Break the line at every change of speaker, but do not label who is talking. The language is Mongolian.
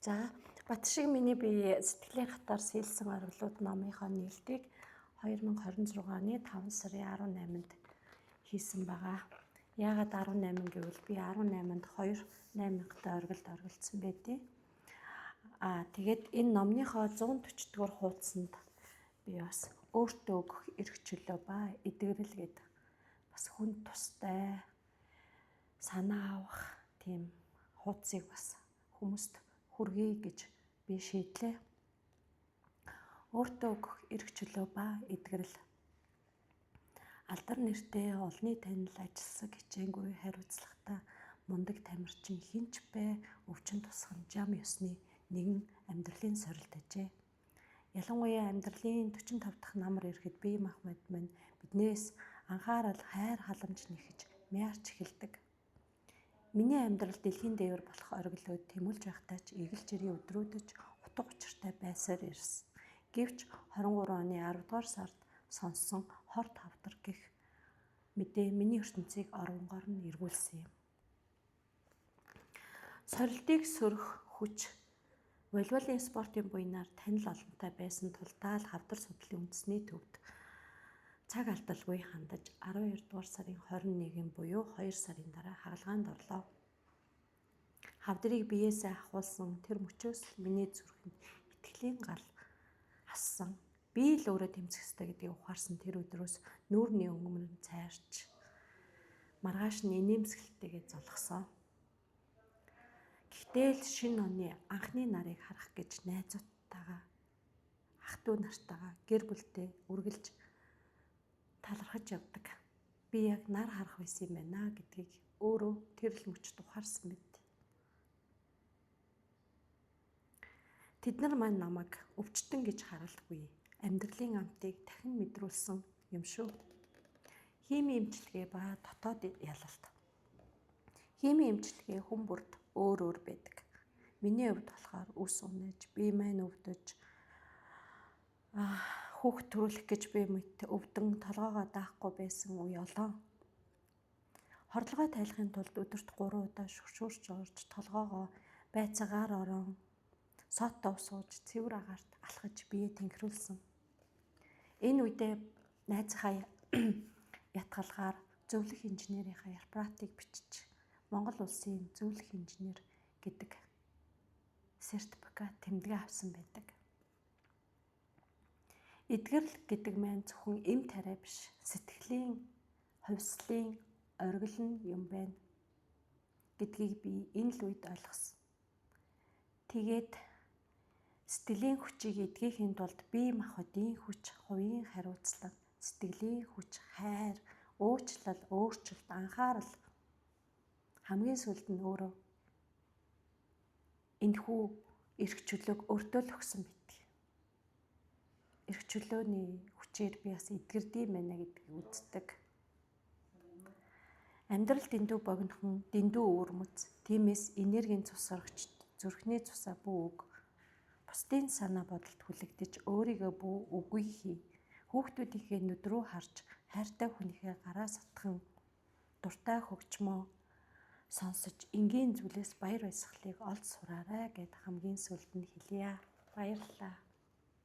За, Батшиг миний би сэтгэлийн хатаар сэлсэн ориглууд номынхоо нээлтийг 2026 оны 5 сарын 18-нд хийсэн байгаа. Яагаад 18 гэвэл би 18-нд 2 8000-тай оргилд оргилцсан байдیں۔ Тэгээд энэ номныхоо 140 дугаар хуудсанд би бас өөртөө өгөх эрх чөлөө ба эдгэрэл гэдэг бас хүн тустай санаа авах тийм хуудсыг бас хүмүүст хүргэе гэж би шийдлээ. Өөртөө өгөх эрх чөлөө ба эдгэрэл. Алдар нэртэй олонний танил ажилсаг хичээнгүй хариуцлагатай мундаг тамирчин хэн ч бай өвчин тусган жам ёсны нэгэн амьдралын сорилт ажээ. Ялангуяа амьдралын 45 дахь намар ирэхэд бие махбод минь биднээс анхаарал хайр халамж нэхэж мяарч эхэлдэг. Миний амьдрал дэлхийн дээвэр болох ориглоод тэмүүлж байхдаа ч эргэл жирийн өдрүүдэд утга учиртай байсаар ирсэн. Гэвч 23 оны 10 дугаар сард сонссон хор тавдар гэх мэдээ миний ертөнцийг оронгоор нь эргүүлсэн юм. Сорилтыг сөрөх хүч волейболын спортын буянаар танил олонтой байсан тул даал хавдар судлалын үндэсний төвд цаг алдалгүй хандаж 12 дугаар сарын 21 буюу 2 сарын дараа хагалгаанд орлоо. Хавдрыг биеэсээ ахуулсан тэр мөчөөс л миний зүрхэнд итгэлийн гал ассан. Би л өөрөө тэмцэх ёстой гэдгийг ухаарсан тэр өдрөөс нүүрний өнгөмөр нь цайрч маргааш нь инээмсэглэлтэйгээ золгосон. Гэхдээ л шинэ оны анхны нарыг харах гэж найзуудтайгаа ах дүү нартайгаа гэр бүлтэй үргэлж талархаж явдаг. Би яг нар харах байсан юм байна гэдгийг өөрөө тэр л мөчд ухаарсан мэт. Тэд нар маань намайг өвчтөн гэж харалгүй. Амьдралын амтыг дахин мэдрүүлсэн юм шүү. Химийн эмчилгээ ба дотоод ялалт. Химийн эмчилгээ хүн бүрд өөр өөр байдаг. Миний хувьд болохоор үс унаж, бие маань өвдөж, хүүхд төрүүлэх гэж би мэт өвдөн толгоогоо даахгүй байсан үе олон. Хордлогоо тайлахын тулд өдөрт 3 удаа шүршүүрч орж толгоогоо байцаагаар орон соттой сууж цэвэр агаарт алхаж бие тэнхрүүлсэн. Энэ үедээ найзынхаа ятгалгаар зөвлөх инженерийнхаа рефератыг бичиж Монгол улсын зөвлөх инженер гэдэг сертификат тэмдэгэ авсан байдаг. Эдгэрэл гэдэг маань зөвхөн эм тариа биш, сэтгэлийн, хувьслын оргил нь юм байна гэдгийг би энэ л үед ойлгосон. Тэгээд сэтгэлийн хүчийг эдгэхийн тулд бие махбодын хүч, хувийн хариуцлага, сэтгэлийн хүч, хайр, уучлал, өөрчлөлт, анхаарал хамгийн сүүлд нь өөрөө энэхүү эрх чөлөөг өөртөө л өгсөн байдаг. Эрх чөлөөний хүчээр би бас эдгэрдэм байна гэдгийг үздэг. Амьдрал дэндүү богинохон, дэндүү өвөрмөц. Тиймээс энергийн цус сорогч зүрхний цусаа бүү өг. Бусдын санаа бодолд хүлэгдэж өөрийгөө бүү үгүй хий. Хүүхдүүдийнхээ нүд рүү харж хайртай хүнийхээ гараа сатхан дуртай хөгжмөө сонсож энгийн зүйлээс баяр баясгалыг олж сураарай гэд хамгийн сүүлд нь хэлье. Баярлалаа.